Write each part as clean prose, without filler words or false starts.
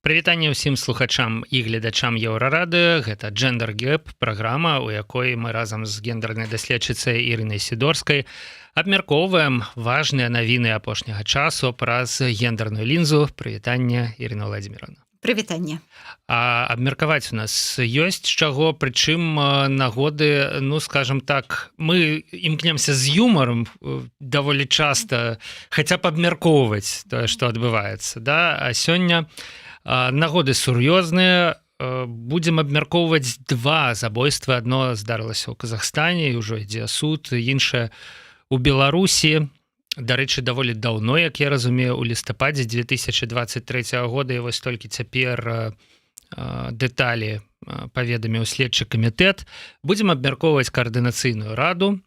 Прывітанне ўсім слухачам і гледачам Еўрарадыё. Гэта Джендер Гэп, праграма, у якой мы разам з гендернай даследчыцай Ірынай Сідорскай абмяркоўваем важныя навіны апошняга часу праз гендерную лінзу. Прывітанне, Ірына Владимировна. Прывітанне. А абмеркаваць у нас ёсць чаго, прычым нагоды, ну, скажем так, мы імкнемся з юмором даволі часта хаця б абмяркоўваць тое, што адбываецца, да. А сёння нагоды сур'ёзныя: будзем абмяркоўваць два забойствы. Одно здарылася ў Казахстане, ўжо ідзе суд, іншае у Беларусі, дарэчы, даволі даўно, як я разумею, у лістападзе 2023 года, і вось толькі цяпер дэталі паведаміў следчы камітэт. Будзем абмяркоўваць Каардынацыйную раду.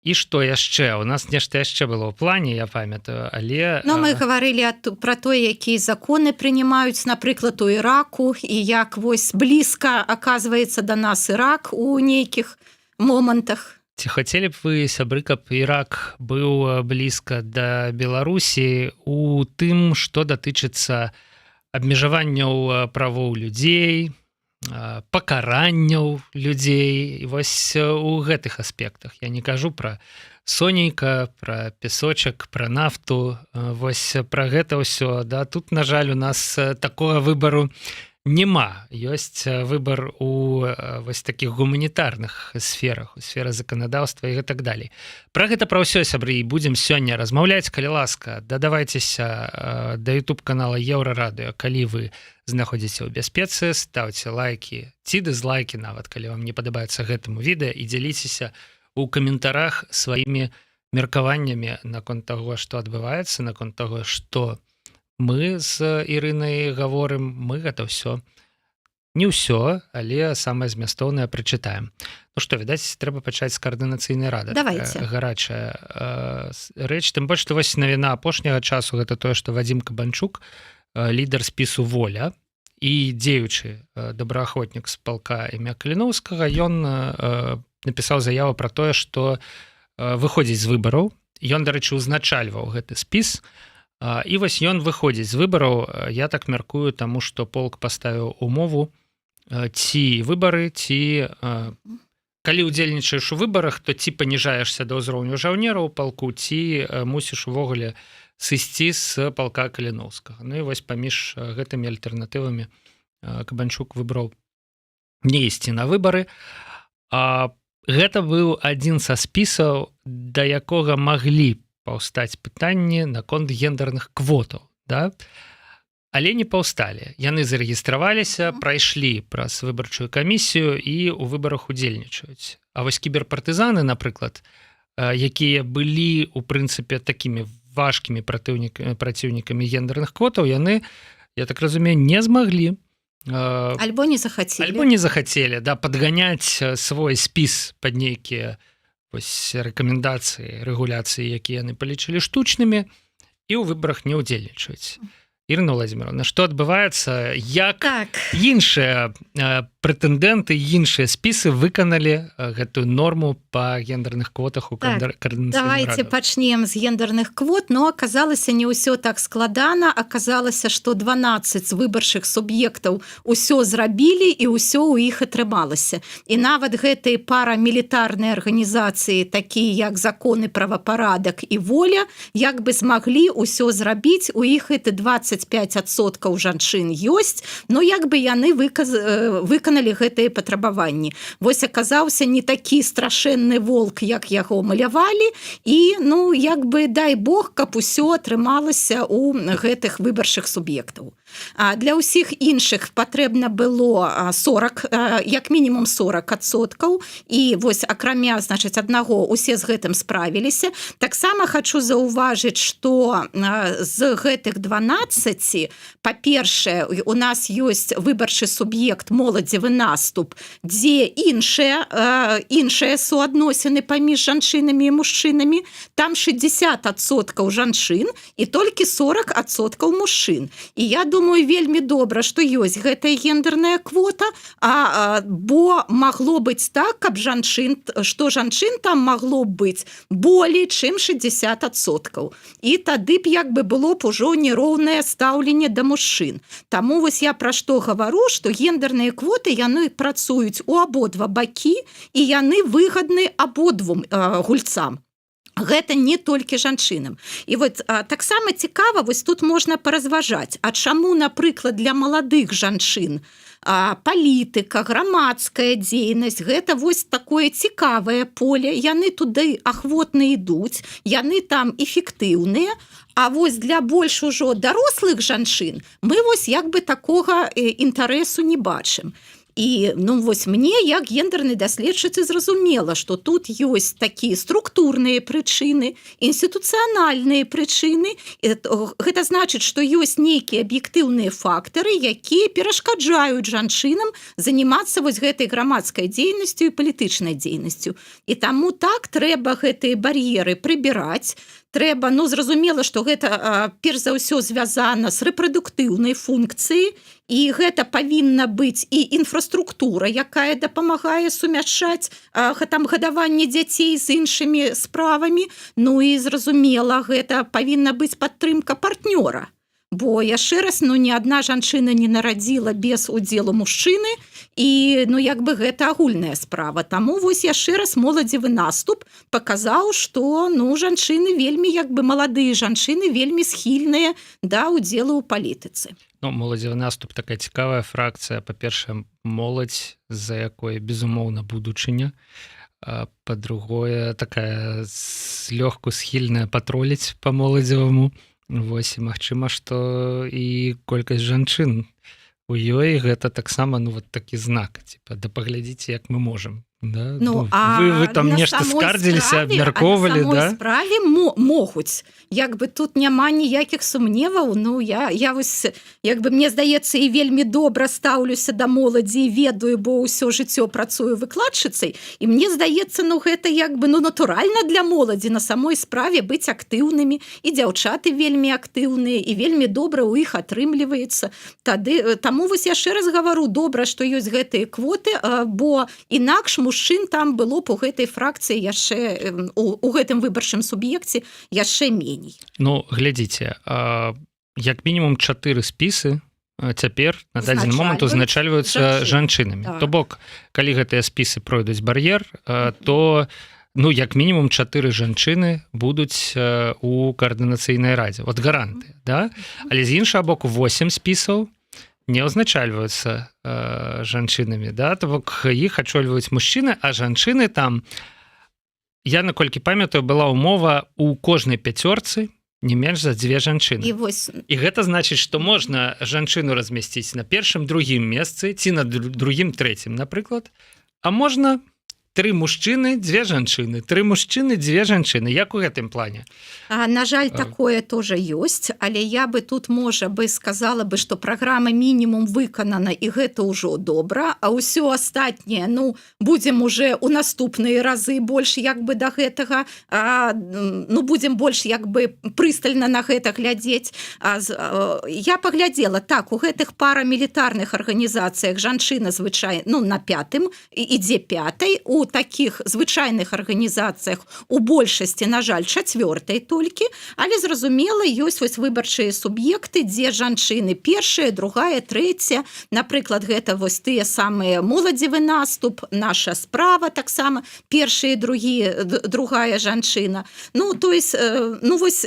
І што яшчэ? У нас нешта яшчэ было ў плане, я памятаю, але Но мы гаварылі про тое, якія законы прынімаюць, напрыклад, у Іраку, і як вось блізка оказывается до нас Ірак у нейкіх момантах. Ці хацелі б вы, сябры, каб Ірак быў блізка да Беларусі у тым, што датычыцца абмежаванняў правоў людзей, пакаранняў людзей? І вось у гэтых аспектах, я не кажу про сонейка, про песочак, про нафту, вось про гэта ўсё, да. Тут, на жаль, у нас такого выбару няма. Ёсць выбар у вось таких гуманітарных сферах, у сфера заканадаўства і гэтак далей. Про гэта, пра ўсё, сябры, і будзем сёння размаўляць. Калі ласка, дадавайцеся да YouTube канала Еўрарадыё, калі вы знаходзіце ў бяспецы, ставце лайки ці дызлайки нават, калі вам не падабаецца, гэтаму відэа і дзяліцеся у каментарах сваімі меркаваннямі наконт таго, што адбываецца, наконт таго, што мы з Ірынай гаворым. Мы гэта ўсё, не ўсё, але самае змястоўнае прачытаем. Ну што, відаць, трэба пачаць з Каардынацыйнай рады. Давайте. Гарачая рэч, тым больш што вось навіна апошняга часу — гэта тое, што Вадзім Кабанчук, лідар спісу «Воля» і дзеючы добраахвотнік з палка імя Каліноўскага, ён напісаў заяву про тое, што выходзіць з выбараў. Ён, дарэчы, узначальваў гэты спіс, і вось ён выходзіць з выбараў, я так мяркую, таму што полк паставіў умову: ці выбары, ці, калі удзельнічаеш у выбарах, то ці паніжаешся да ўзроўню жаўнераў палку, ці мусіш увогуле сысці з палка Каліноўскага. Ну і вось паміж гэтымі альтэрнатывамі Кабанчук выбраў не ісці на выбары. А гэта быў адзін са спісаў, да якога маглі паўстаць пытанні наконт гендерных квотаў, да, але не паўсталі. Яны зарэгістраваліся, прайшлі праз выбарчую камісію і у выбарах удзельнічаюць. А вось Кіберпартызаны, напрыклад, якія былі у прынцыпе такімі важкімі праціўнікамі гендерных квотаў, яны, я так разумею, не змаглі Альбо не захацелі. Альбо не захацелі, да, падганяць свой спіс под нейкія вось рэкамендацыі, рэгуляцыі, якія яны палічылі штучнымі, і ў выбарах не ўдзельнічаюць. Ірына Владимировна, што адбываецца? Як іншыя прэтэндэнты, іншыя спісы выканалі гэтую норму па гендерных квотах у Так, Каардынацыйную давайте раду? пачнем з гендерных квот. Но аказалася, не ўсё так складана. Аказалася, што 12 выбарчых суб'ектаў усё зрабілі і ўсё ў іх атрымалася. І нават гэтыя парамілітарныя арганізацыі, такія як «Закон и правапарадак» і «Воля», як бы змаглі ўсё зрабіць. У іх это 25% жанчын ёсць, но як бы яны выканалі гэтыя патрабаванні. Вось аказаўся не такі страшэнны волк, як яго малявалі. І, ну, як бы дай бог, каб усё атрымалася у гэтых выбарчых суб'ектаў. А для ўсіх іншых патрэбна было 40, як мінімум 40%, і вось акрамя, значыць, аднаго усе з гэтым справіліся. Таксама хочу заўважыць, что з гэтых 12, па-першае, у нас ёсць выбарчы суб'ект «Моладзевая «Моладзевы наступ», дзе іншыя суадносіны паміж жанчынамі і мужчынамі, там 60% жанчын і толькі 40% мужчын. І я думаю, вельмі добра, што ёсць гэтая гендерная квота, бо магло быць так, каб жанчын што жанчын там магло быць болей, чым 60%, і тады б як бы было б ужо нероўнае стаўленне да мужчын. Таму вось я пра што гавару, што гендерныя квоты, яны працуюць у абодва бакі і яны выгадны абодвум гульцам. Гэта не толькі жанчынам. І вот таксама цікава, вось тут можна паразважаць, а чаму, напрыклад, для маладых жанчын палітыка, грамадская дзейнасць — гэта вось такое цікавае поле, яны туды ахвотна ідуць, яны там эфектыўныя, а вось для больш ужо дарослых жанчын мы вось як бы такога інтарэсу не бачым? І, ну, вось мне як гендернай даследчыцы зразумела, что тут ёсць такія структурныя прычыны, інстытуцыянальныя прычыны. Гэта значыць, что ёсць нейкія аб'ектыўныя фактары, якія перашкаджаюць жанчынам заниматься вось гэтай грамадскай дзейнасцю і палітычнай дзейнасцю. І таму так, трэба гэтыя бар'еры прыбіраць. Трэба, ну, зразумела, что гэта перш за ўсё звязана з рэпрадуктыўнай функцыяй, і гэта павінна быць і інфраструктура, якая дапамагае сумяшчаць там гадаванне дзяцей з іншымі справамі. Ну і, зразумела, гэта павінна быць падтрымка партнёра. Бо яшчэ раз, ну, ні адна жанчына не нарадзіла без удзелу мужчыны, і, ну, як бы гэта агульная справа. Таму вось яшчэ раз, «Моладзевы наступ» паказаў, что, ну, жанчыны вельмі, як бы маладыя жанчыны вельмі схільныя да удзелу ў палітыцы. Ну, «Моладзевы наступ» — такая цікавая фракцыя. Па-першае, моладзь, за якой, безумоўна, будучыня. Па-другое, такая лёгку схільная патроліць по моладзеваму. Вось, і магчыма, што і колькасць жанчын у ёй — гэта таксама, ну, вот такі знак, типа, да паглядзіце, як мы можем, да? Ну, а вы там нешта скардзіліся, абмяркоўвалі, да? Справе могуць, як бы тут няма ніякіх сумневаў. Ну, я вось як бы, мне здаецца, і вельмі добра стаўлюся да моладзі, ведаю, бо ўсё жыццё працую выкладчыцай, і мне здаецца, ну, гэта як бы, ну, натуральна для моладзі на самой справе быць актыўнымі, і дзяўчаты вельмі актыўныя, і вельмі добра ў іх атрымліваецца тады. Таму вось яшчэ раз гавару, добра, што ёсць гэтыя квоты, бо інакш мужчын там было б у гэтай фракцыі яшчэ, у гэтым выбарчым суб'екце яшчэ меней. Ну, глядзіце, як мінімум чатыры спісы цяпер на дадзены момант узначальваюцца жанчынамі. То бок, калі гэтыя спісы пройдуць бар'ер, то, ну, як мінімум чатыры жанчыны будуць у каардынацыйнай радзе, вот гаранты, да? Але з іншага боку, 8 спісаў не ўзначальваюцца жанчынамі, да, то бок іх ачольваюць мужчыны, а жанчыны там, я наколькі памятаю, была умова: у кожнай пяцёрцы не менш за дзве жанчыны. І вось. І гэта значыць, што можна жанчыну размясціць на першым, другім месцы ці на другім, трэцім, напрыклад, а можна тры мужчыны, дзве жанчыны, тры мужчыны, дзве жанчыны. Як у гэтым плане? На жаль, такое тоже ёсць, але я бы тут, можа бы, сказала бы, что праграма мінімум выканана, і гэта ўжо добра, а ўсё астатняе, ну, будем уже у наступныя разы больш як бы до гэтага, ну, будем больш як бы прыстальна на гэта глядзець. Я паглядзела, так, у гэтых парамілітарных арганізацыях жанчына звычай, ну, на пятым ідзе, пятай. У таких звычайных арганізацыях у большасці, на жаль, чацвёртай толькі. Але, зразумела, ёсць вось выбарчыя суб'екты, дзе жанчыны першая, другая, трэця. Напрыклад, гэта вось тыя самыя «Моладзевы наступ», «Наша справа», таксама першыя, другія, другая жанчына. Ну, то есть, ну, вось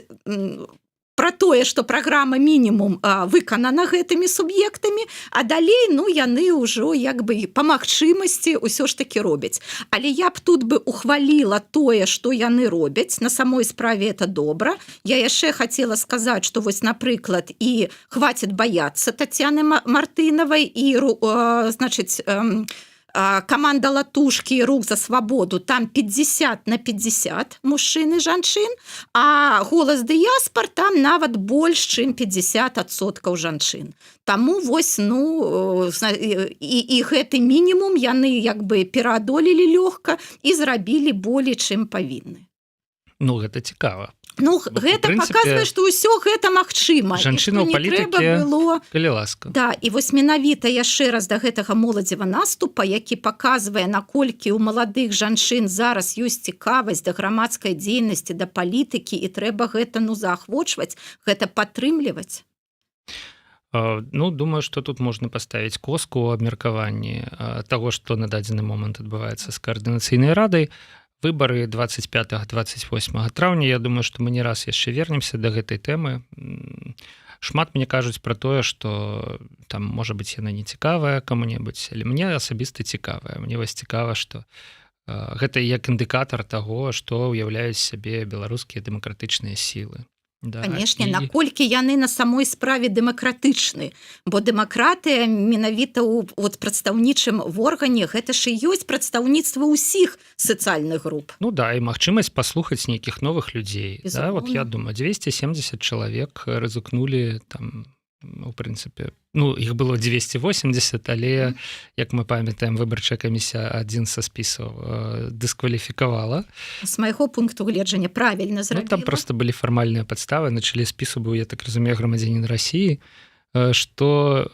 про тое, что праграма мінімум выканана гэтымі суб'ектамі, а далей, ну, яны ўжо як бы па магчымасці ўсё ж таки робяць. Але я б тут бы ухваліла тое, что яны робяць, на самой справе это добра. Я яшчэ хотела сказать, что вось, напрыклад, і «Хватит бояться» Татьяны Мартынавай, і, значыць, Каманда Латушкі, Рух за свабоду, там 50 на 50 мужчын і жанчын, а Голас, дыяспор, там нават больш чым 50% жанчын. Таму вось, ну, і гэты мінімум яны як бы пераадолелі лёгка і зрабілі болей, чым павінны. Ну, гэта цікава. Ну, гэта прынцыпе, показвае, што ўсё гэта магчыма. Жанчына ў палітыке было калі ласка. Да, і вось менавіта яшчэ раз да гэтага моладзева наступа, які паказвае, наколькі ў маладых жанчын зараз ёсць цікавасць да грамадскай дзейнасці, да палітыкі, і трэба гэта, ну, заахвочваць, гэта падтрымліваць. Ну, думаю, что тут можна паставіць коску ў абмеркаванні таго, што на дадзены момант адбываецца з Каардынацыйнай радай. Выбары 25, 28 траўня. Я думаю, что мы не раз яшчэ вернемся до гэтай тэмы. Шмат мне кажуць про тое, что там, можа быть, яна не цікавая кому-небудзь, але мне асабіста цікавая. Мне вось цікава, что гэта як індыкатар таго, что уяўляюць сябе беларускія дэмакратычныя сілы. Да, конечно, наколькі яны на самой справе дэмакратычны, бо дэмакратыя менавіта ў вот прадстаўнічым органе, гэта ж і ёсць прадстаўніцтва ўсіх сацыяльных груп. Ну да, і магчымасць паслухаць нейкіх новых людзей, да? Вот я думаю, 270 чалавек рызыкнули там, у прынцыпе, ну, іх было 280, але, як мы памятаем, выбарчая камісія адзін са спісаў дыскваліфікавала. З майго пункту гледжання, правильно. Ну, там просто былі фармальныя падставы. На чале спісу быў, я так разумею, грамадзянін России, что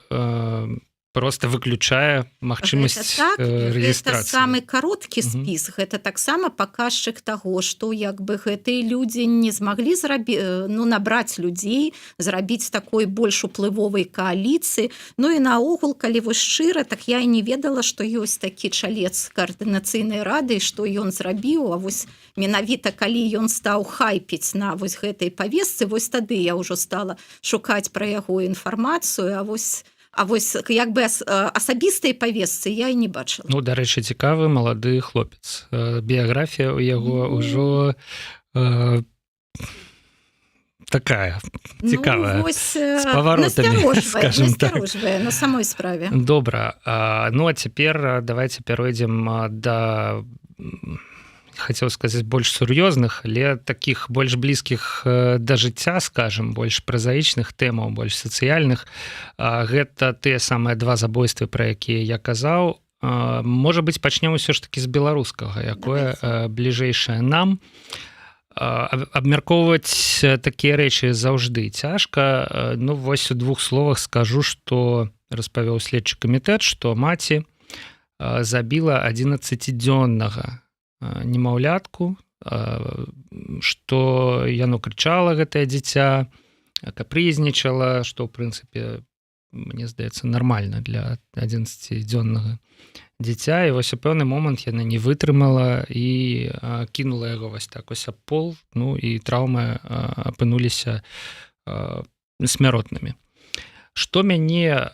просто выключае магчымасць так, рэгістрацыі. Самы кароткі спіс, гэта таксама паказчык таго, што як бы гэтыя людзі не змаглі зрабі ну, набраць людзей, зрабіць такой больш уплывовай кааліцыі. Ну і наогул, калі вось шчыра, так я і не ведала, што ёсць такі чалец Каардынацыйнай рады, што ён зрабіў. А вось менавіта калі ён стаў хайпіць на вось гэтай павесцы, вось тады я ўжо стала шукаць пра яго інфармацыю. А вось як бы асабістай павесцы я і не бачыла. Ну, дарэчы, цікавы малады хлопец. Біяграфія ў яго ўжо такая цікавая. Ну, вось, з паваротамі, скажем так. На самой справе. Добра. Ну а цяпер давайте пяройдзем да, хацеў сказаць, больш сур'ёзных, але таких больш блізкіх да жыцця, скажем, больш празаічных тэмаў, больш сацыяльных. Гэта тыя самыя два забойствы, пра якія я казаў. Можа быть, пачнем усё ж таки з беларускага, якое бліжэйшае нам. Абмяркоўваць такія рэчы заўжды цяжка. Ну вось, у двух словах скажу, что распавёў следчы камітэт, что маці забіла 11-дзённага немаўлятку, что яно крычала, гэтае дзіця, капрызнічала, что, ў прынцыпе, мне здаецца, нармальна для 11-дзённага дзіця. І вось у пэўны момант яна не вытрымала і кінула яго вось так ось аб пол. Ну і траўмы апынуліся смяротнымі. Что мяне,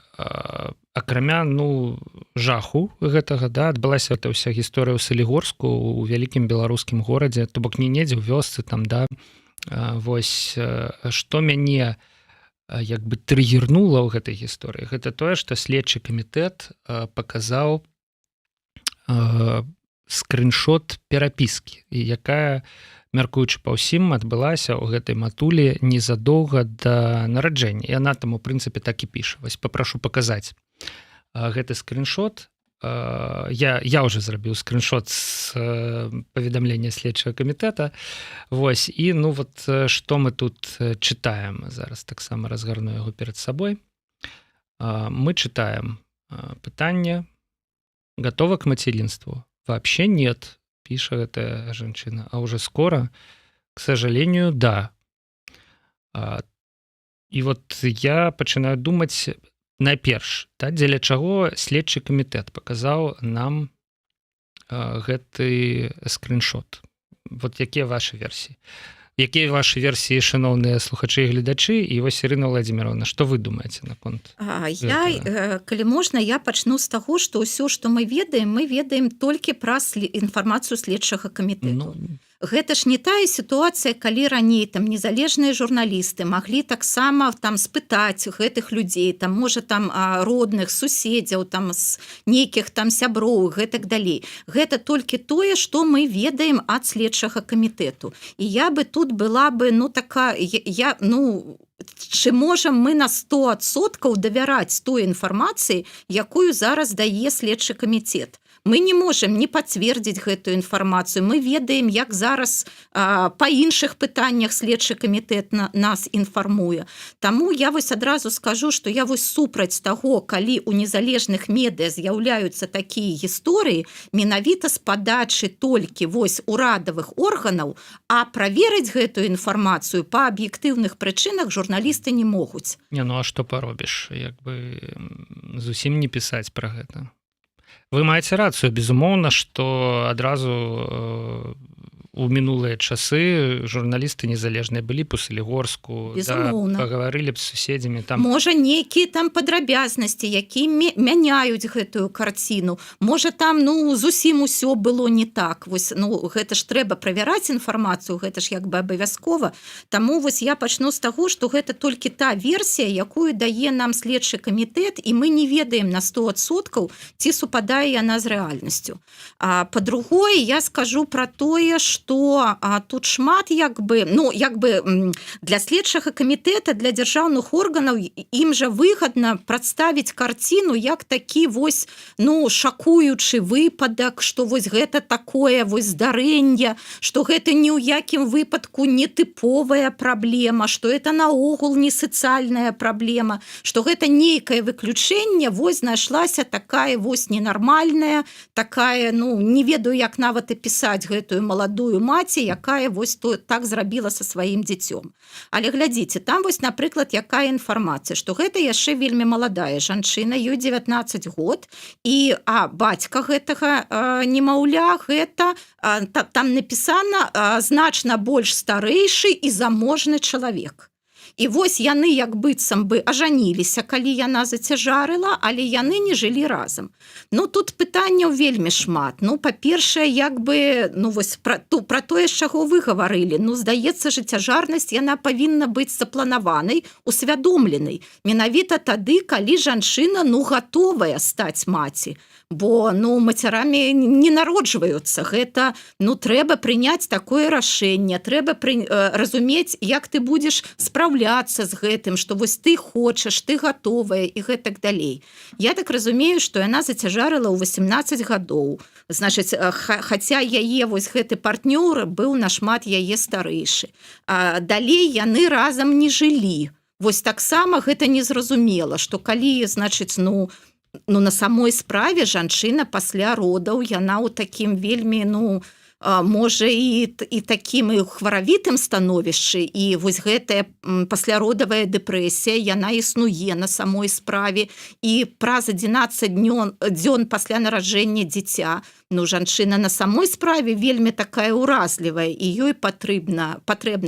акрамя, ну, жаху гэтага, да, адбылася эта ўся гісторыя ў Салігорску, у вялікім беларускім горадзе, то бок не недзе ў вёсцы там, да. Вось что мяне як бы трыгернула ў гэтай гісторыі, гэта тое, что следчы камітэт паказаў скрыншот перапіскі, якая, мяркуючы па ўсім, адбылася ў гэтай матулі незадоўга да нараджэння. Яна там, у прынцыпе, так і піша. Вось папрашу паказаць гэты скрыншот. Я уже зрабіў скрыншот з паведамлення следчага камітэта. Вось, і, ну вот, что мы тут чытаем? Зараз таксама разгарну яго перад сабой. Мы чытаем пытанне: «Готова к материнству?» «Вообще нет», — піша гэтая жанчына, «а уже скоро, к сожалению, да». І вот я пачынаю думаць найперш, да, дзеля чаго следчы камітэт паказаў нам гэты скрыншот. Вот якія ваши версіі, якія ваши версіі, шаноўныя слухачы і гледачы? І вось, Ірына Владимировна, что вы думаете наконт? Я, калі можна, я пачну з таго, што ўсё, што мы ведаем, мы ведаем толькі праз інфармацыю следчага камітэту. Ну, Гэта ж не тая сітуацыя, калі раней там незалежныя журналісты маглі таксама там спытаць гэтых людзей, там, можа, там родных, суседзяў, там з нейкіх там сяброў, гэтак далей. Гэта толькі тое, што мы ведаем ад следчага камітэту. І я бы тут была бы, ну, такая я, ну, чы можам мы на 100% давяраць той інфармацыі, якую зараз дае следчы камітэт? Мы не можем не пацвердзіць гэтую інфармацыю. Мы ведаем, як зараз па іншых пытаннях следчы камітэт нас інфармуе. Таму я вось адразу скажу, что я вось супраць таго, калі у незалежных медыа з'яўляюцца такія гісторыі менавіта з падачы толькі вось урадавых органаў, а праверыць гэтую інфармацыю па аб'ектыўных прычынах журналісты не могуць. Не, ну а что паробіш, як бы зусім не пісаць про гэта? Вы маеце рацыю, безумоўна, что адразу у мінулыя часы журналісты незалежныя былі б у Салігорску, да, пагаварылі б з суседзямі там. Можа, нейкія там падрабязнасці, які мяняюць гэтую карціну. Можа, там, ну, зусім усё было не так. Вось, ну, гэта ж трэба правяраць інфармацыю, гэта ж як бы абавязкова. Таму вось я пачну з таго, што гэта толькі та версія, якую дае нам следчы камітэт, і мы не ведаем на 100%, ці супадае яна з рэальнасцю. А па-другое, я скажу про тое, что тут шмат як бы, ну, як бы для следчага камітэта, для дзяржаўных органаў, ім жа выгадна прадставіць карціну як такі вось, ну, шакуючы выпадак, что вось гэта такое вось здарэнне, что гэта ні ў якім выпадку не тыповая праблема, что это наогул не сацыяльная праблема, что гэта нейкае выключэнне, вось знайшлася такая вось ненармальная такая, ну, не ведаю, як нават апісаць гэтую маладую маці, якая вось то так зрабіла со сваім дзіцём. Але глядзіце, там вось, напрыклад, якая інфармацыя, что гэта яшчэ вельмі маладая жанчына, ёй 19 год, і бацька гэтага немаўля, гэта там напісана, значна больш старэйшы і заможны чалавек. І вось яны як быццам бы ажаніліся, калі яна зацяжарыла, але яны не жылі разам. Ну, тут пытанняў вельмі шмат. Ну, па-першае, як бы, ну, вось пра тое, з чаго вы гаварылі. Ну, здаецца же, цяжарнасць, яна павінна быць запланаванай, усвядомленай. Менавіта тады, калі жанчына, ну, гатовая стаць маці. Бо, ну, мацярамі не народжваюцца. Гэта, ну, трэба прыняць такое рашэнне, трэба разумець, як ты будзеш спраўляцца з гэтым, што вось ты хочаш, ты гатовая і гэтак далей. Я так разумею, што яна зацяжарыла ў 18 гадоў. Значыць, хаця яе вось гэты партнёр быў нашмат яе старэйшы. А далей яны разам не жылі. Вось таксама гэта незразумела, што калі, значыць, ну, на самой справе жанчына пасля родаў, яна ў такім вельмі, ну, можа і такім і хваравітым становішчы, і вось гэтая пасляродавая дэпрэсія, яна існуе на самой справе, і праз 11 дзён пасля нараджэння дзіця, ну, жанчына на самой справе вельмі такая ўразлівая, і ёй патрэбна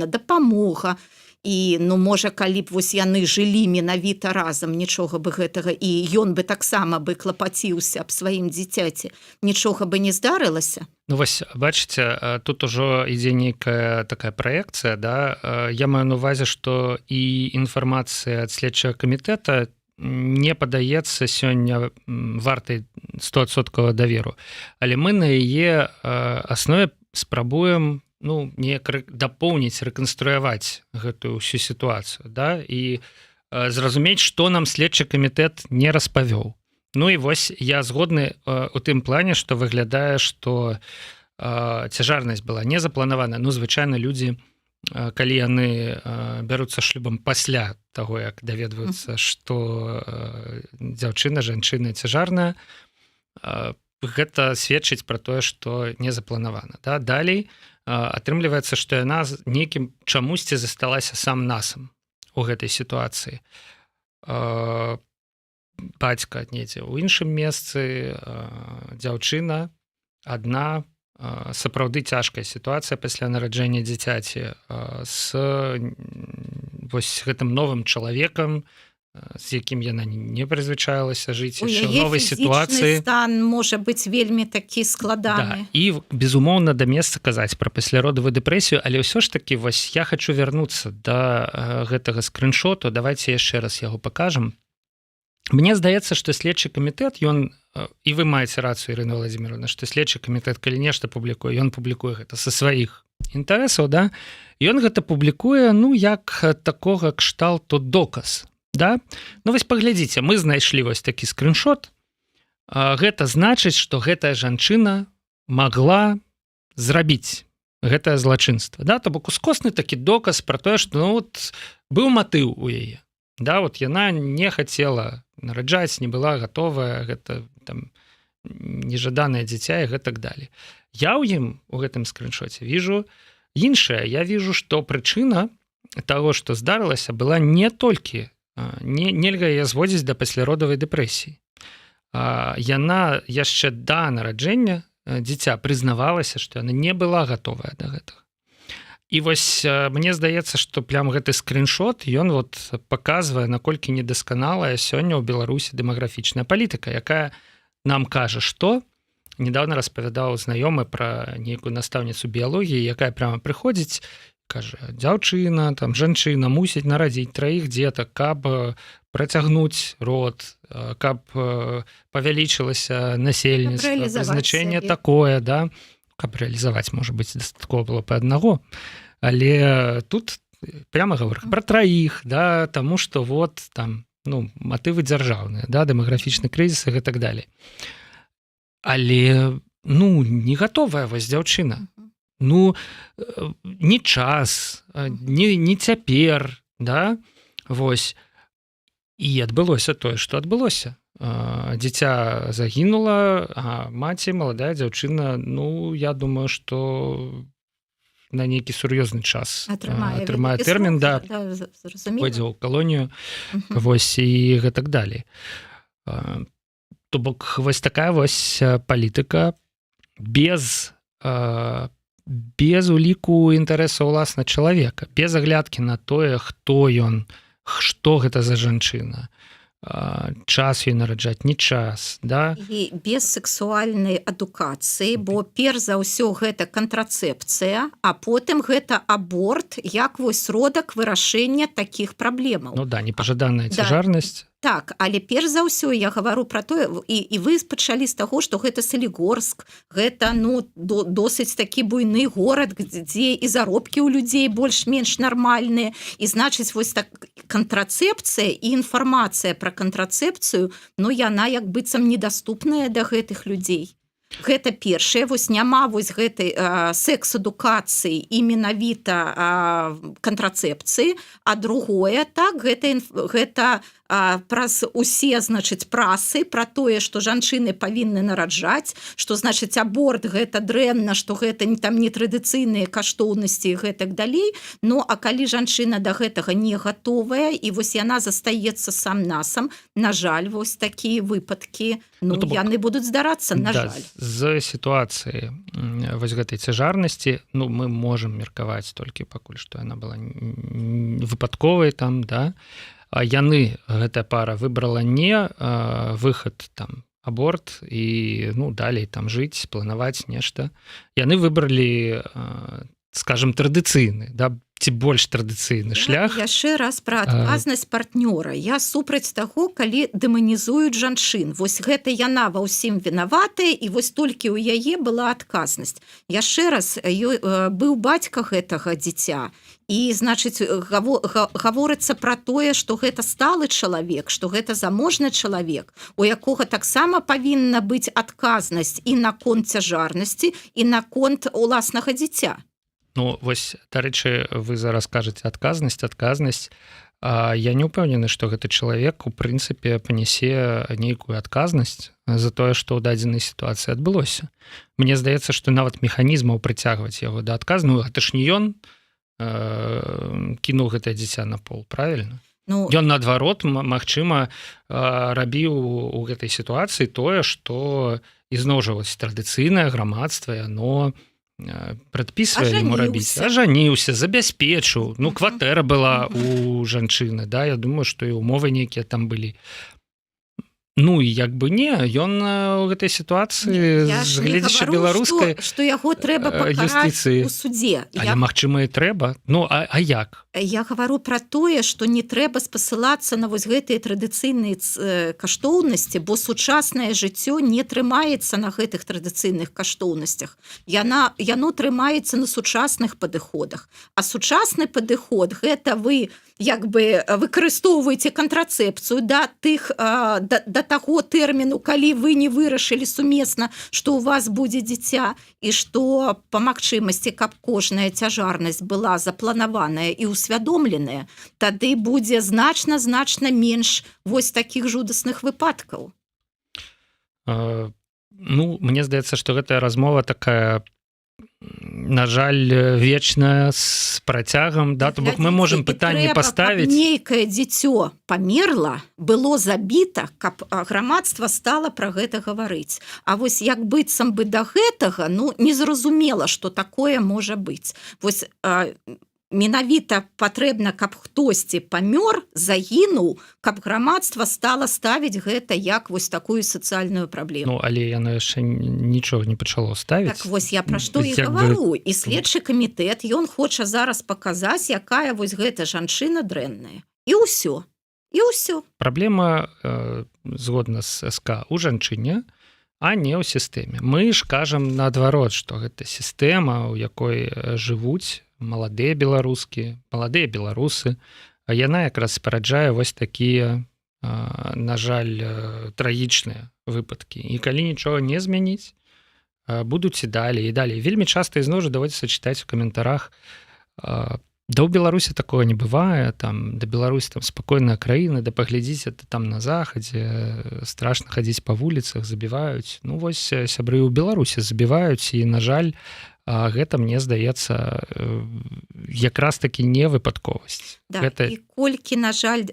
дапамога. І, ну, можа, калі б вось яны жылі менавіта разам, нічога бы гэтага, і ён бы таксама бы клапаціўся аб сваім дзіцяці, нічога бы не здарылася. Ну вось бачыце, тут ужо ідзе нейкая такая праекцыя, да. Я маю на увазе, што і інфармацыя ад следчага камітэта не падаецца сёння вартай 100% даверу, але мы на яе аснове спрабуем, ну, неяк дапоўніць, рэканструяваць гэтую ўсю сітуацыю, да, і зразумець, што нам следчы камітэт не распавёў. Ну і вось я згодны у тым плане, што выглядае, што цяжарнасць была не запланавана. Ну, звычайна людзі, калі яны бяруцца шлюбам пасля таго, як даведваюцца, што дзяўчына, жанчына цяжарная, гэта сведчыць пра тое, што не запланавана, да. Далей атрымліваецца, што яна нейкім чамусьці засталася сам насам у гэтай сітуацыі. Бацька недзе ў іншым месцы, дзяўчына адна, сапраўды цяжкая сітуацыя пасля нараджэння дзіцяці, с вось гэтым новым чалавекам. з якім яна не прызвычаілася жыць У яшчэ ў яе новай фізічны сітуацыі. стан можа быць вельмі такі складаны. Да. І, безумоўна, да месца казаць пра пасляродавую дэпрэсію, але ўсё ж таки вось я хочу вярнуцца да гэтага скрыншоту. Давайте яшчэ раз яго покажем. Мне здаецца, что следчы камітэт, ён і вы маеце рацыю, Ірына Владимировна, что следчы камітэт, калі нешта публікуе, ён публікуе гэта са сваіх інтарэсаў, да, ён гэта публікуе, ну, як такога кшталту доказ, да. Ну вось паглядзіце, мы знайшлі вось такі скрыншот. Гэта значыць, что гэтая жанчына могла зрабіць гэтае злачынства, да. То бок ускосны такі доказ про тое, что, ну, вот быў матыў у яе, да, вот яна не хацела нараджаць, не была готовая, гэта там нежаданае дзіця і гэтак далее. Я ў ім, у гэтым скрыншоце, вижу іншае. Я вижу, что прычына того, что здарылася, была не толькі не, нельга яе зводзіць да пасляродавай дэпрэсіі. Яна яшчэ да нараджэння дзіця прызнавалася, што яна не была готовая да гэтага. І вось мне здаецца, што прям гэты скрыншот, ён вот показвае, наколькі недасканалая сёння ў Беларусі дэмаграфічная палітыка, якая нам кажа, что недавно распавядаў знаёмы пра нейкую настаўніцу біялогіі, якая прямо прыходзіць, кажа: дзяўчына там, жанчына мусіць нарадзіць траіх дзетак, каб працягнуць род, каб павялічылася насельніцтва, рэалізаваць прызначэнне сябе. такое, да. Каб рэалізаваць, можа быць, дастаткова было па аднаго, але тут прямо гаворка про траіх, да, таму что вот там, ну, матывы дзяржаўныя, да, дэмаграфічны крызіс і гэтак далей. Але, ну, не гатовая вось дзяўчына, ну, не час, не цяпер, да. Вось і адбылося тое, что адбылося: дзіця загінула, а маці, маладая дзяўчына, ну, я думаю, что на нейкі сур'ёзны час атрымае атрымае вялікі тэрмін срок, да, да, зразумела. Пойдзе ў калонію. Вось і гэтак далей. То бок вось такая вось палітыка без уліку інтарэсу ўласна чалавека, без аглядкі на тое, хто ён, што гэта за жанчына, час ёй нараджаць, не час, да. І без сексуальнай адукацыі, бо перш за ўсё гэта кантрацэпцыя, а потым гэта аборт як вось сродак вырашэння такіх праблемаў. Ну да, непажаданая Да. цяжарнасць. Так, але перш за ўсё я гавару про тое, і вы пачалі з таго, што гэта Салігорск, гэта, ну, досыць такі буйны горад, дзе і заробкі ў людзей больш-менш нармальныя, і значыць, вось так кантрацэпцыя і інфармацыя пра кантрацэпцыю, ну, яна як быццам недаступная да гэтых людзей. Гэта першае, вось няма вось гэтай секс-адукацыі і менавіта кантрацэпцыі. А другое, так, гэта праз усе, значыць, прасы пра тое, што жанчыны павінны нараджаць, што, значыць, аборт гэта дрэнна, што гэта не там нетрадыцыйныя каштоўнасці і гэтак далей. Ну а калі жанчына да гэтага не гатовая і вось яна застаецца сам насам, на жаль, вось такія выпадкі, ну, Ну, то бок- яны будуць здарацца, на Да, жаль. з сітуацыі вось гэтай цяжарнасці, ну, мы можем меркаваць толькі пакуль, што яна была выпадковай там, да. А яны, гэтая пара выбрала не выхад там аборт і, ну, далей там жыць, планаваць нешта. Яны выбралі, скажем, традыцыйны, да, ці больш традыцыйны шлях. Яшчэ раз пра адказнасць партнёра. Я супраць таго, калі дэманізуюць жанчын. Вось гэта яна ва ўсім вінаватая, і вось толькі ў яе была адказнасць. Яшчэ раз, быў бацька гэтага дзіця, і, значыць, гаворыцца пра тое, што гэта сталы чалавек, што гэта заможны чалавек, у якога таксама павінна быць адказнасць і наконт цяжарнасці, і наконт уласнага дзіця. Ну вось, дарэчы, вы зараз кажаце: адказнасць, адказнасць. Я не ўпэўнены, што гэты чалавек у прынцыпе панясе нейкую адказнасць за тое, што ў дадзенай сітуацыі адбылося. Мне здаецца, што нават механізмаў прыцягваць яго да адказну, гэта ж не ён кінуў гэтае дзіця на пол, правильно? Ну, ён наадварот, магчыма, рабіў у гэтай сітуацыі тое, што ізноў жа вось традыцыйнае грамадства, яно прадпісвае ему рабіць. Ажаніўся, забяспечыў. Ну, кватэра была у жанчыны, да, я думаю, что і умовы нейкія там былі. Ну і як бы не ён у гэтай сітуацыі, з гледзяшча беларускай что яго трэба юстыцыі у суде. Я... Магчыма, і трэба. Ну а як? Я гавару про тое, что не трэба спасылацца на вось гэтыя традыцыйныя каштоўнасці, бо сучаснае жыццё не трымаецца на гэтых традыцыйных каштоўнасцях, яно трымаецца на сучасных падыходах. А сучасны падыход — гэта вы як бы выкарыстоўваеце кантрацэпцыю да таго тэрміну, калі вы не вырашылі сумесна, что у вас будзе дзіця, і что по магчымасці каб кожная цяжарнасць была запланаваная і усвядомленая. Тады будзе значна, значна менш вось таких жудасных выпадкаў. Ну, мне здаецца, что гэтая размова такая, на жаль, вечная, з працягам, да, то бок мы можем пытанне паставіць. Нейкае дзіцё памерла, было забіта, каб грамадства стала про гэта гаварыць. А вось як быццам бы до гэтага, ну, незразумела, что такое можа быць. Вось менавіта патрэбна, каб хтосьці памёр, загінуў, каб грамадства стала ставіць гэта як вось такую сацыяльную праблему. Ну, але яно яшчэ нічога не пачало ставіць. Так вось, я пра што і гавару. І следчы камітэт, ён хоча зараз паказаць, якая вось гэта жанчына дрэнная, і ўсё, і ўсё. Праблема, згодна з СК, у жанчыне, а не ў сістэме. Мы ж кажам наадварот, что гэта сістэма, у якой жывуць маладыя беларускі, маладыя беларусы, а яна якраз спараджае вось такія, на жаль, трагічныя выпадкі. І калі нічога не змяніць, будуць і далей, і далей. Вельмі часта ізноў жа даводзіцца чытаць у каментарах: «Да ў Беларусі такое не бывае», там, «да Беларусь там спакойная краіна, да паглядзіце, это там на захадзе страшно хадзіць па вуліцах, забіваюць». Ну вось, сябры, у Беларусі забіваюць, і, на жаль, гэта, мне здаецца, якраз таки не выпадковасць. Да, гэта... І колькі, на жаль,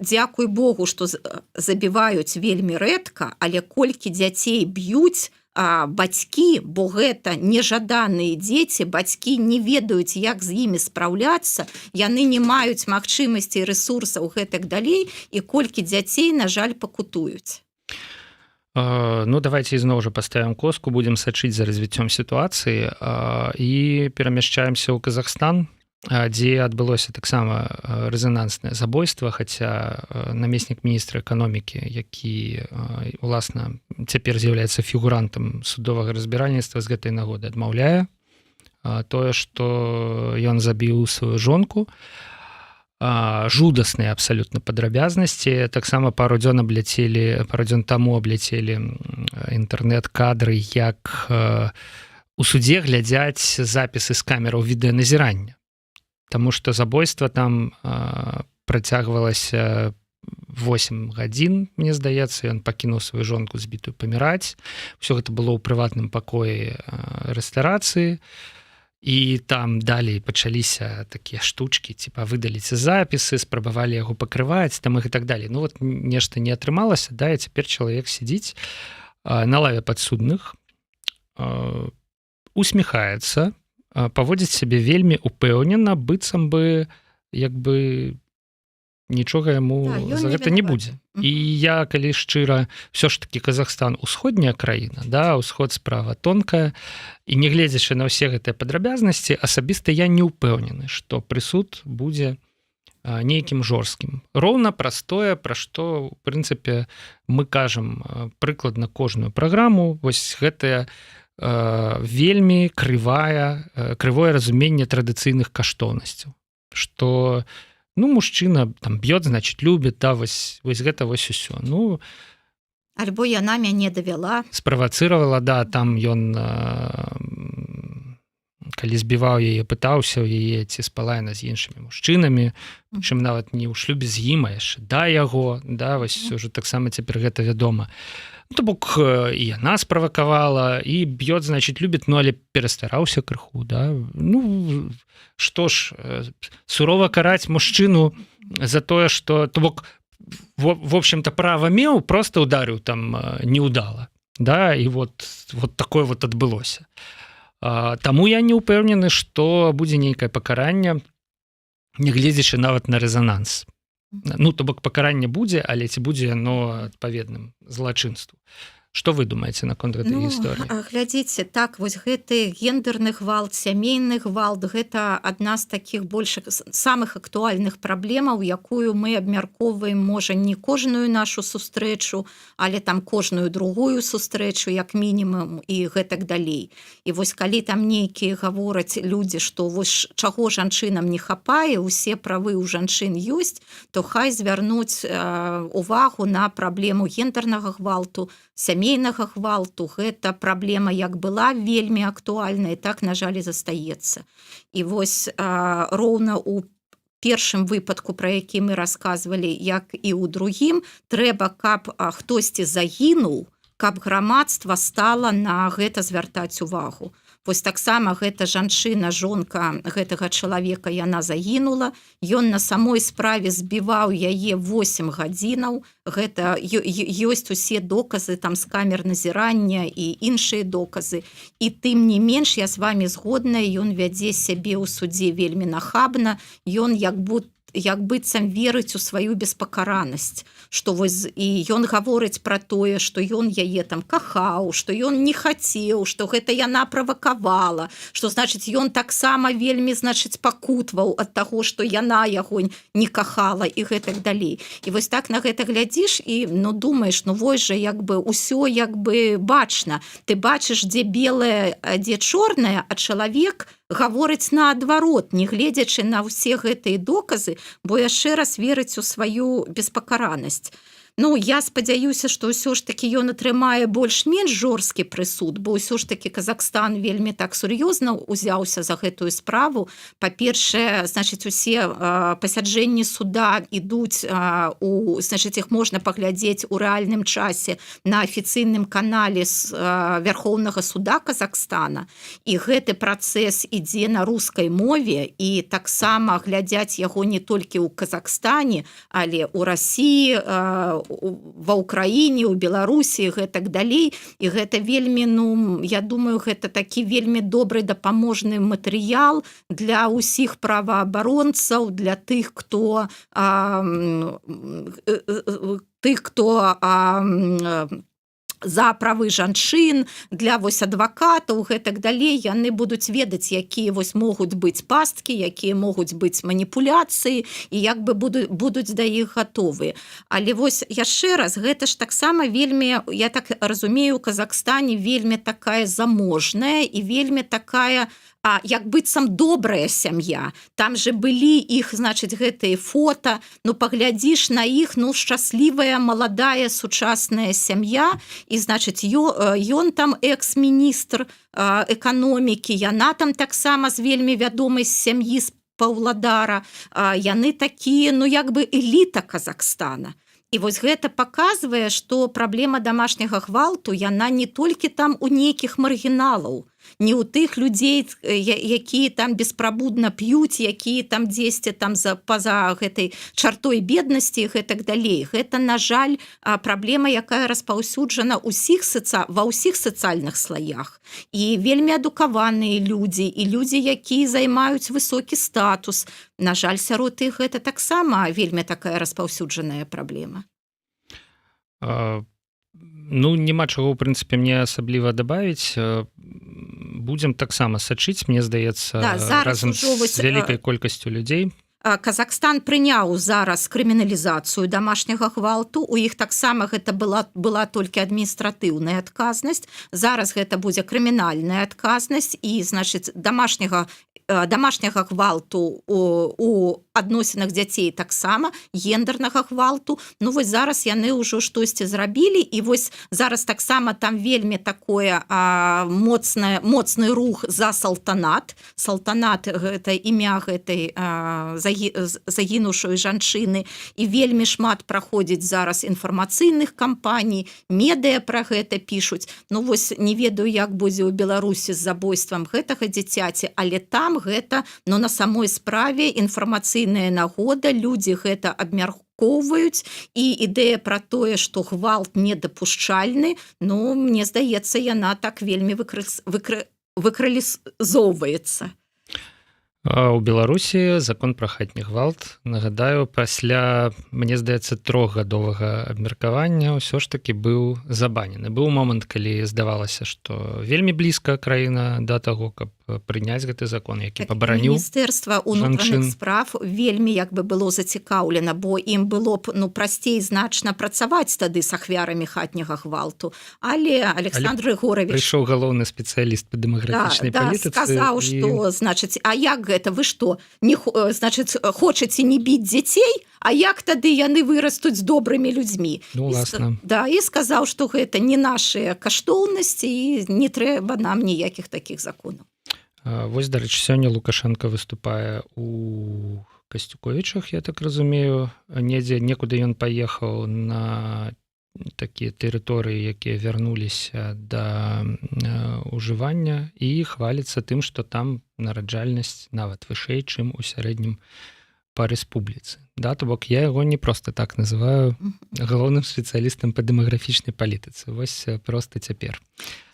дзякуй Богу, что забіваюць вельмі рэдка, але колькі дзяцей б'юць бацькі, бо гэта нежаданыя дзеці, бацькі не ведаюць, як з імі спраўляцца, яны не маюць магчымасці, рэсурсаў, гэтак далей, і колькі дзяцей, на жаль, пакутуюць. Ну, давайте ізноў жа паставім коску, будем сачыць за развіццём сітуацыі і перамяшчаемся ў Казахстан, дзе адбылося таксама рэзананснае забойства, хаця намеснік міністра эканомікі, які уласна цяпер з'яўляецца фігурантам судовага разбіральніцтва з гэтай нагоды, адмаўляе тое, што ён забіў сваю жонку. Жудасныя абсалютна падрабязнасці. Таксама пару дзён абляцелі, пару дзён таму абляцелі інтэрнэт кадры, як у судзе глядзяць запісы з камераў відэаназірання. Таму что забойства там працягвалася 8 гадзін, мне здаецца. Ён пакінуў сваю жонку збітую паміраць. Все гэта было ў прыватным пакоі рэстарацыі, і там далей пачаліся такія штучки, типа выдаліць запісы, спрабавалі яго пакрываць там их і так далее. Ну вот, нешта не атрымалася, да, і цяпер чалавек сядзіць на лаве падсудных, усміхаецца, паводзіць сябе вельмі упэўнена, быццам бы як бы нічога яму, да, за гэта не будзе. І я, калі шчыра, все ж таки Казахстан — усходняя краіна, да, усход — справа тонкая, і, нягледзячы на ўсе гэтыя падрабязнасці, асабіста я не ўпэўнены, что прысуд будзе нейкім жорсткім. Роўна простое, пра што у прынцыпе мы кажам прыкладна кожную праграму: вось гэтая вельмі крывое разуменне традыцыйных каштоўнасцяў, что, ну, мужчына там бьет, значит, любит, да, вось гэта вось усё, ну. Альбо яна мяне давяла. Справацыравала, да. Там ён, калі збіваў яе, пытаўся ў яе, ці спала яна з іншымі мужчынамі, чым нават не ў шлюбе з ім, а яшчэ да яго, да, вось уже таксама цяпер гэта вядома. Ну, то бок і яна справакавала, і бьет, значит, любит. Ну, але перастараўся крыху, да. Ну что ж, сурова караць мужчыну за тое, что, то бок, в общем-то, права меў, просто ударыў там неудала, да, і вот такое вот адбылося. Таму я не ўпэўнены, што будзе нейкае пакаранне, нягледзячы нават на рэзананс. Ну, то бок пакаранне будзе, але ці будзе яно адпаведным злачынству? Што вы думаеце наконт гэтай Ну, гісторыі? Глядзіце, так, вось гэты гендерны гвалт, сямейны гвалт — гэта адна з такіх большых, самых актуальных праблемаў, якую мы абмяркоўваем, можа, не кожную нашу сустрэчу, але там кожную другую сустрэчу як мінімум і гэтак далей. І вось калі там нейкія гавораць людзі, што вось чаго жанчынам не хапае, усе правы ў жанчын ёсць, то хай звярнуць увагу на праблему гендернага гвалту, сямейнага гвалту. Гэта праблема як была вельмі актуальная, так, на жаль, і застаецца. І вось роўна у першым выпадку, пра які мы расказвалі, як і ў другім, трэба, каб хтосьці загінуў, каб грамадства стала на гэта звяртаць увагу. Вось таксама гэта жанчына, жонка гэтага чалавека, яна загінула. Ён на самой справе збіваў яе 8 гадзінаў. Гэта ёсць усе доказы там з камер назірання і іншыя доказы. І тым не менш, я з вами згодная, ён вядзе сябе ў судзе вельмі нахабна. Ён як будто, як быццам верыць у сваю беспакаранасць, что вось і ён гаворыць пра тое, что ён яе там кахаў, что ён не хацеў, что гэта яна правакавала, что, значыць, ён таксама вельмі, значыць, пакутваў ад таго, что яна яго не кахала, і гэтак далей. І вось так на гэта глядзіш і, ну, думаеш: ну вось жа, як бы ўсё як бы бачна, ты бачыш, дзе белае, дзе чорнае, а чалавек гаворыць наадварот, не гледзячы на ўсе гэтыя доказы, бо яшчэ раз верыць у сваю беспакаранасць. Ну, я спадзяюся, што ўсё ж таки ён атрымае больш-менш жорсткі прысуд, бо ўсё ж таки Казахстан вельмі так сур'ёзна ўзяўся за гэтую справу. Па-першае, значыць, усе пасяджэнні суда ідуць у, значыць, іх можна паглядзець у рэальным часе на афіцыйным канале з Вярхоўнага суда Казахстана. І гэты працэс ідзе на рускай мове, і таксама глядзяць яго не толькі ў Казахстане, але ў Расіі, ва Ўкраіне, у Беларусі, гэтак далей. І гэта вельмі, ну, я думаю, гэта такі вельмі добры дапаможны матэрыял для ўсіх праваабаронцаў, для тых, хто за правы жанчын, для вось адвакатаў, гэтак далей. Яны будуць ведаць, якія вось могуць быць пасткі, якія могуць быць маніпуляцыі, і як бы будуць да іх гатовы. Але вось яшчэ раз, гэта ж таксама вельмі, я так разумею, у Казахстане вельмі такая заможная і вельмі такая як быццам добрая сям'я. Там же былі іх, значыць, гэтыя фото, ну, паглядзіш на іх, ну, шчаслівая маладая сучасная сям'я. І, значыць, ён там экс-міністр эканомікі, яна там таксама з вельмі вядомай сям'і з Паўладара. Яны такія, ну, як бы эліта Казахстана. І вось гэта паказвае, што праблема дамашняга гвалту, яна не толькі там у нейкіх маргіналаў, не ў тых людзей, якія там беспрабудна п'юць, якія там дзесьці там за па-за гэтай чартой беднасці, гэтак далей. Гэта, на жаль, праблема, якая распаўсюджана ўсіх саца ва ўсіх сацыяльных слаях. І вельмі адукаваныя людзі, і людзі, якія займаюць высокі статус, на жаль, сярод іх гэта таксама вельмі такая распаўсюджаная праблема. Ну, няма чаго, у прынцыпе, мне асабліва добавить. Будзем таксама сачыць, мне здаецца, Да, зараз разам ужо з вось, вялікай колькасцю людзей. Казахстан прыняў зараз крыміналізацыю домашняга гвалту. У іх таксама гэта была толькі адміністратыўная адказнасць, зараз гэта будзе крымінальная адказнасць. І, значыць, домашняга гвалту у адносінах дзяцей, таксама гендернага гвалту. Ну вось зараз яны ўжо штосьці зрабілі. І вось зараз таксама там вельмі такое моцнае моцны рух за Салтанат. Салтанат — гэта імя гэтай загінуўшай жанчыны. І вельмі шмат праходзіць зараз інфармацыйных кампаній, медыа пра гэта пішуць. Ну вось не ведаю, як будзе ў Беларусі з забойствам гэтага дзіцяці, але там гэта, но на самой справе інфармацыйная нагода, людзі гэта абмяркоўваюць. І ідэя пра тое, што гвалт недапушчальны, ну, мне здаецца, яна так вельмі выкры, выкры, выкрылізоўваецца. У Беларусі закон пра хатні гвалт, нагадаю, пасля, мне здаецца, трохгадовага абмеркавання ўсё ж таки быў забанены. Быў момант, калі здавалася, что вельмі блізка краіна да таго, каб прыняць гэты закон, які Так, пабараніў Міністэрства унутраных жанчын. справ вельмі як бы было зацікаўлена, бо ім было б, ну, прасцей значна працаваць тады з ахвярамі хатняга гвалту. Але Александр Рыгоравіч Прыйшоў галоўны спецыяліст по дэмаграфічнай палітыцы сказаў, что, значыць, а як гэта, вы что, не значыць, хочаце не біць дзяцей, а як тады яны вырастуць добрымі людзьмі? Ну, І уласна. Да, і сказаў, что гэта не нашыя каштоўнасці і не трэба нам ніякіх такіх законаў. Вось, дарэчы, сёння Лукашенко выступае у Касцюковічах, я так разумею, недзе некуды ён паехаў на такія тэрыторыі, якія вярнуліся да ужывання, і хваліцца тым, што там нараджальнасць нават вышэй, чым у сярэднім па рэспубліцы. Да, то бок я яго не просто так называю галоўным спецыялістам па дэмаграфічнай палітыцы. Вось просто цяпер.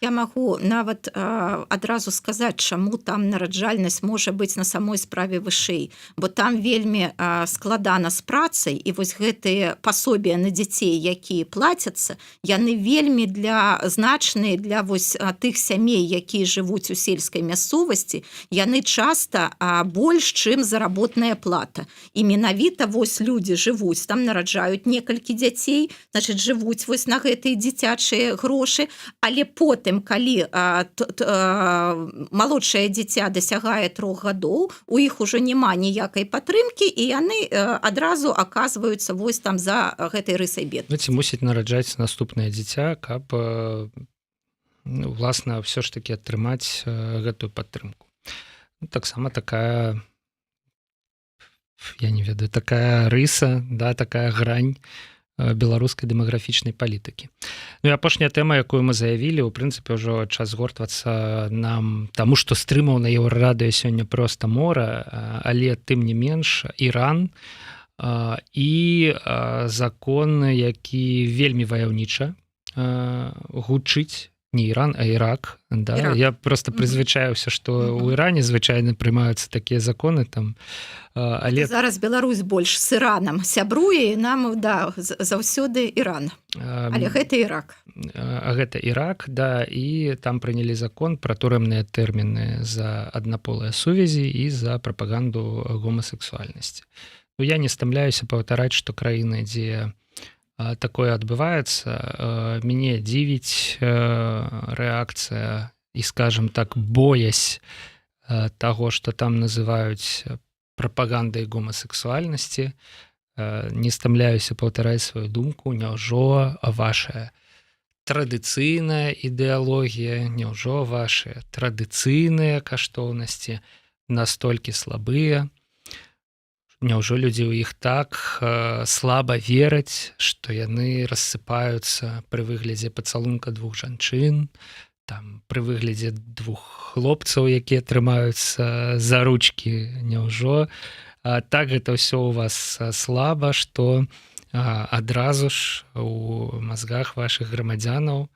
Я магу нават адразу сказаць, чаму там нараджальнасць можа быць на самой справе вышэй, бо там вельмі складана з працай, і вось гэтыя пособия на дзяцей, якія плацяцца, яны вельмі для значныя для вось тых сямей, якія жывуць у сельскай мясцовасці. Яны часта больш, чым заработная плата. І менавіта вось людзі жывуць там, нараджаюць некалькі дзяцей, значит, жывуць вось на гэтыя дзіцячыя грошы. Але потым, калі малодшае дзіця дасягае 3 гадоў, у іх ужо няма ніякай падтрымкі, і яны адразу аказваюцца вось там за гэтай рысай бед. Ну, ці мусіць нараджаць наступнае дзіця, каб ну, уласна, ўсё ж таки атрымаць гэтую падтрымку. Ну, таксама такая, я не ведаю, такая рыса, да, такая грань беларускай дэмаграфічнай палітыкі. Ну і апошняя тэма, якую мы заявілі, у прынцыпе, ўжо час згортвацца нам, таму што стрымаў на Еўрарадыё сёння просто мора, але тым не менш Іран і закон, які вельмі ваяўніча гучыць. Не Іран, а Ірак, да. Ірак. Я просто прызвычаюся, что у Іране звычайна прымаюцца такія законы там, але Зараз Беларусь больш з Іранам сябруе, і нам, да, заўсёды Іран, але гэта Ірак. А гэта Ірак, да, і там прынялі закон пра турэмныя тэрміны за аднаполыя сувязі і за прапаганду гомасексуальнасці. Ну, я не стамляюся паўтараць, што краіны, дзе такое адбываецца, мяне дзівіць рэакцыя і, скажем так, боязь таго, что там называюць прапагандай гомасексуальнасці. Не стамляюся паўтараць сваю думку: няўжо ваша традыцыйная ідэалогія, няўжо ваши традыцыйныя каштоўнасці настолькі слабыя, няўжо людзі ў іх так слаба вераць, што яны рассыпаюцца пры выглядзе пацалунка двух жанчын там, пры выглядзе двух хлопцаў, якія трымаюцца за ручки? Няўжо так гэта ўсё у вас слаба, что адразу ж у мазгах ваших грамадзянаў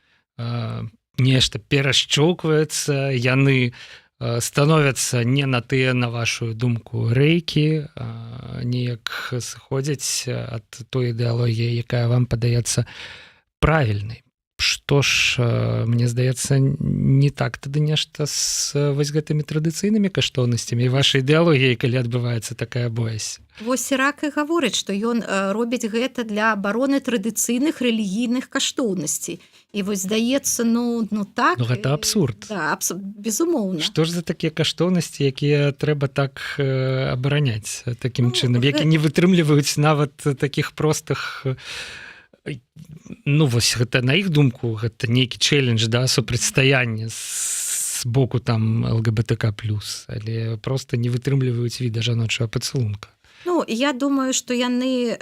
нешта перашчокваецца, яны становятся не на тыя, на вашу думку, рэйкі, неяк сыходзяць ад той ідэалогіі, якая вам падаецца правільнай? Што ж, мне здаецца, не так тады нешта з вось гэтымі традыцыйнымі каштоўнасцямі і вашай ідэалогіяй, калі адбываецца такая боязь. Вось Ірак і гаворыць, што ён робіць гэта для абароны традыцыйных рэлігійных каштоўнасцей. І вось здаецца, ну так. Ну, гэта абсурд. Да, безумоўна. Што ж за такія каштоўнасці, якія трэба так абараняць такім Ну, чынам, які не вытрымліваюць нават такіх простых, ну вось гэта, на іх думку, гэта нейкі чэлендж, да, супрацьстаянне з боку там ЛГБТК плюс, але просто не вытрымліваюць віда жаночага пацалунка? Ну, я думаю, што яны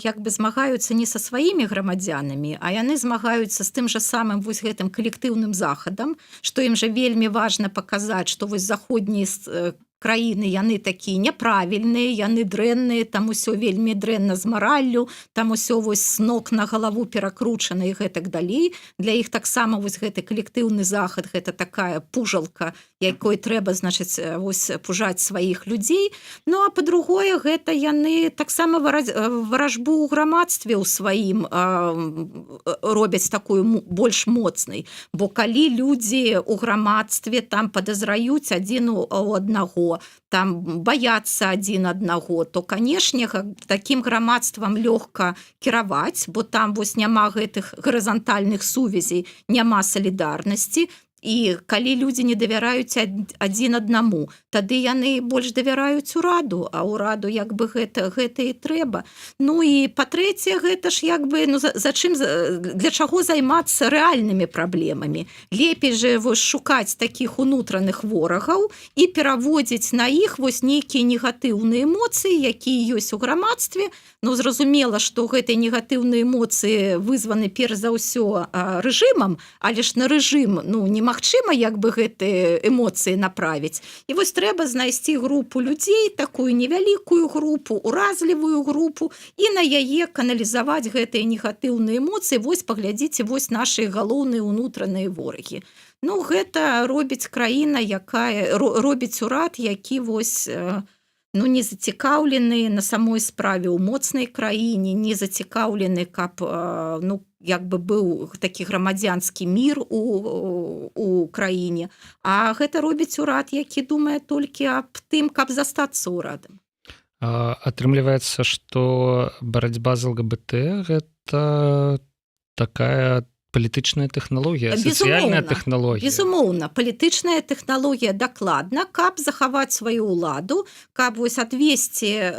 як бы змагаюцца не са сваімі грамадзянамі, а яны змагаюцца з тым жа самым вось гэтым калектыўным захадам, што ім жа вельмі важна паказаць, што вось заходнія краіны, яны такія няправільныя, яны дрэнныя, там усё вельмі дрэнна з мараллю, там усё вось с ног на галаву перакручана і гэтак далей. Для іх таксама вось гэты калектыўны захад — гэта такая пужалка, якой трэба, значыць, вось пужаць сваіх людзей. Ну а па-другое, гэта яны таксама варажбу ў грамадстве ў сваім робяць такую больш моцнай, бо калі людзі у грамадстве там падазраюць адзін у аднаго, там баяцца адзін аднаго, то, канешне, таким грамадствам лёгка кіраваць, бо там вось няма гэтых гарызантальных сувязей, няма салідарнасці. І калі людзі не давяраюць адзін аднаму, тады яны больш давяраюць ураду, а ўраду як бы гэта і трэба. Ну і па-трэцяе, гэта ж як бы, ну, за чым, для чаго займацца рэальнымі праблемамі? Лепей же вось шукаць такіх унутраных ворагаў і пераводзіць на іх вось нейкія негатыўныя эмоцыі, якія ёсць у грамадстве. Ну, зразумела, што гэтыя негатыўныя эмоцыі вызваны перш за ўсё рэжымам, але ж на рэжым, ну, немагчыма як бы гэтыя эмоцыі направіць. І вось трэба знайсці групу людзей, такую невялікую групу, уразлівую групу, і на яе каналізаваць гэтыя негатыўныя эмоцыі: вось паглядзіце, вось нашы галоўныя унутраныя ворагі. Ну, гэта робіць краіна, якая робіць урад, які вось ну, не зацікаўлены на самой справе ў моцнай краіне, не зацікаўлены, каб ну, як бы быў такі грамадзянскі мір у краіне. А гэта робіць урад, які думае толькі аб тым, каб застацца ўрадам. Атрымліваецца, что барацьба з ЛГБТ — гэта такая палітычная тэхналогія, сацыяльная тэхналогія? Безумоўна, палітычная тэхналогія, дакладна, каб захаваць сваю ўладу, каб вось адвесці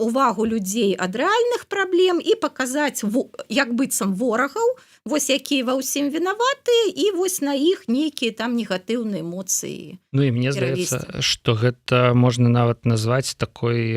увагу людзей ад рэальных праблем і паказаць як быццам ворагаў, вось якія ва ўсім вінаваты, і вось на іх нейкія там негатыўныя эмоцыі Ну і мне здаецца, что гэта можна нават назваць такой,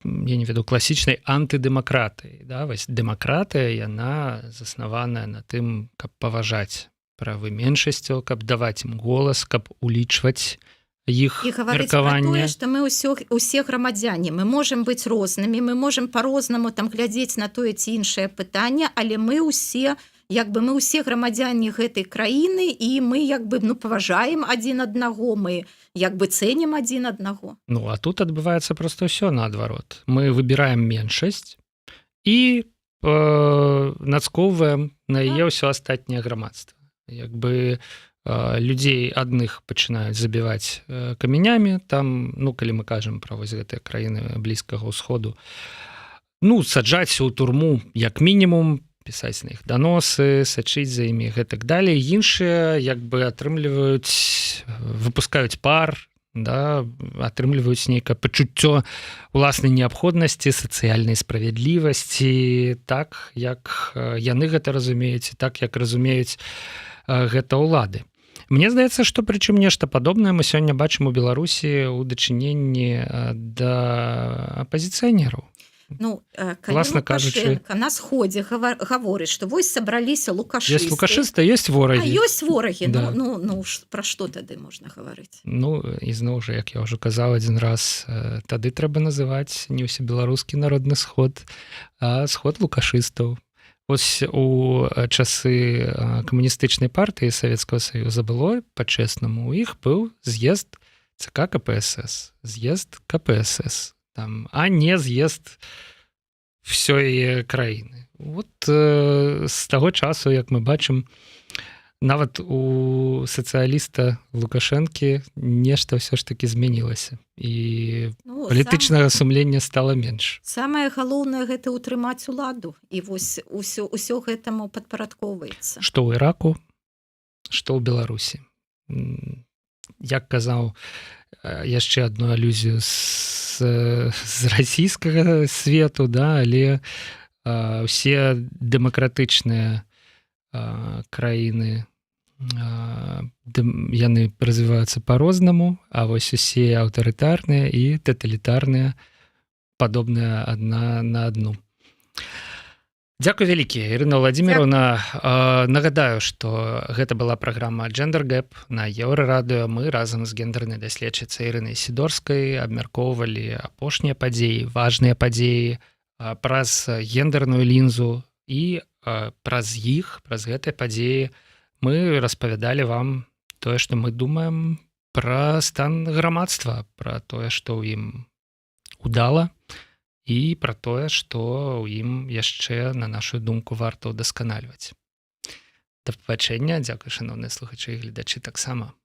я не веду, класічнай антыдэмакратыяй, да? Вось дэмакратыя, яна заснаваная на тым, каб паважаць правы меншасцяў, каб даваць ім голас, каб улічваць іх і гаварыць пра меркаванне. Тое, што мы ўсё усе грамадзяне, мы можем быць рознымі, мы можем по-рознаму там глядзець на тое ці іншае пытанне, але мы ўсе як бы, мы ўсе грамадзяне гэтай краіны, і мы як бы, ну, паважаем адзін аднаго, мы як бы цэнім адзін аднаго. Ну а тут адбываецца просто ўсё наадварот: мы выбіраем меншасць і нацкоўваем на яе ўсё астатняе грамадства. Як бы людзей адных пачынаюць забіваць камянямі там, ну, калі мы кажам пра вось гэтыя краіны Блізкага ўсходу, ну, саджаць у турму як мінімум, пісаць на іх даносы, сачыць за імі, гэтак далей. Іншыя як бы атрымліваюць, выпускаюць пар, да, атрымліваюць нейкае пачуццё уласнай неабходнасці, сацыяльнай справядлівасці, так, як яны гэта разумеюць, і так, як разумеюць гэта ўлады. Мне здаецца, што прычым нешта падобнае мы сёння бачым у Беларусі ў дачыненні да апазіцыянераў. Ну, калі Власна кажучы, Лукашенко на сходзе гаворыць, што вось сабраліся лукашысты, есть лукашысты, есть ворагі. Ёсць ворагі. Да. Ну, пра што тады можна гаварыць? Ну ізноў жа, як я ўжо казаў адзін раз, тады трэба называць не ўсебеларускі народны сход, а сход лукашыстаў. Ось у часы камуністычнай партыі Савецкага Саюза было па-чэснаму: у іх быў з'езд ЦК КПСС, з'езд КПСС там, а не з'езд всёй краіны. Вот з таго часу, як мы бачым, нават у сацыяліста Лукашэнкі нешта ўсё ж таки змянілася і Ну, палітычнага сумлення стала менш. Самае галоўнае — гэта ўтрымаць уладу, і вось усё гэтаму падпарадкоўваецца. Што ў Іраку, што ў Беларусі. Як казаў, яшчэ одну алюзію з расійскага свету, да, але усе дэмакратычныя краіны, яны развіваюцца по-рознаму, а вось усе аўтарытарныя і таталітарныя падобныя адна на адну. Дзякуй вялікі, Ірына Уладзіміраўна. Нагадаю, што гэта была праграма Gender Gap на Еўрарадыё. Мы разам з гендернай даследчыцай Ірынай Сідорскай абмяркоўвалі апошнія падзеі, важныя падзеі праз гендерную лінзу, і праз іх, праз гэтыя падзеі мы распавядалі вам тое, што мы думаем пра стан грамадства, пра тое, што ў ім удала, і пра тое, што ў ім яшчэ, на нашу думку, варта ўдасканальваць. Да пабачэння, дзякуй, шаноўныя слухачы і гледачы, таксама.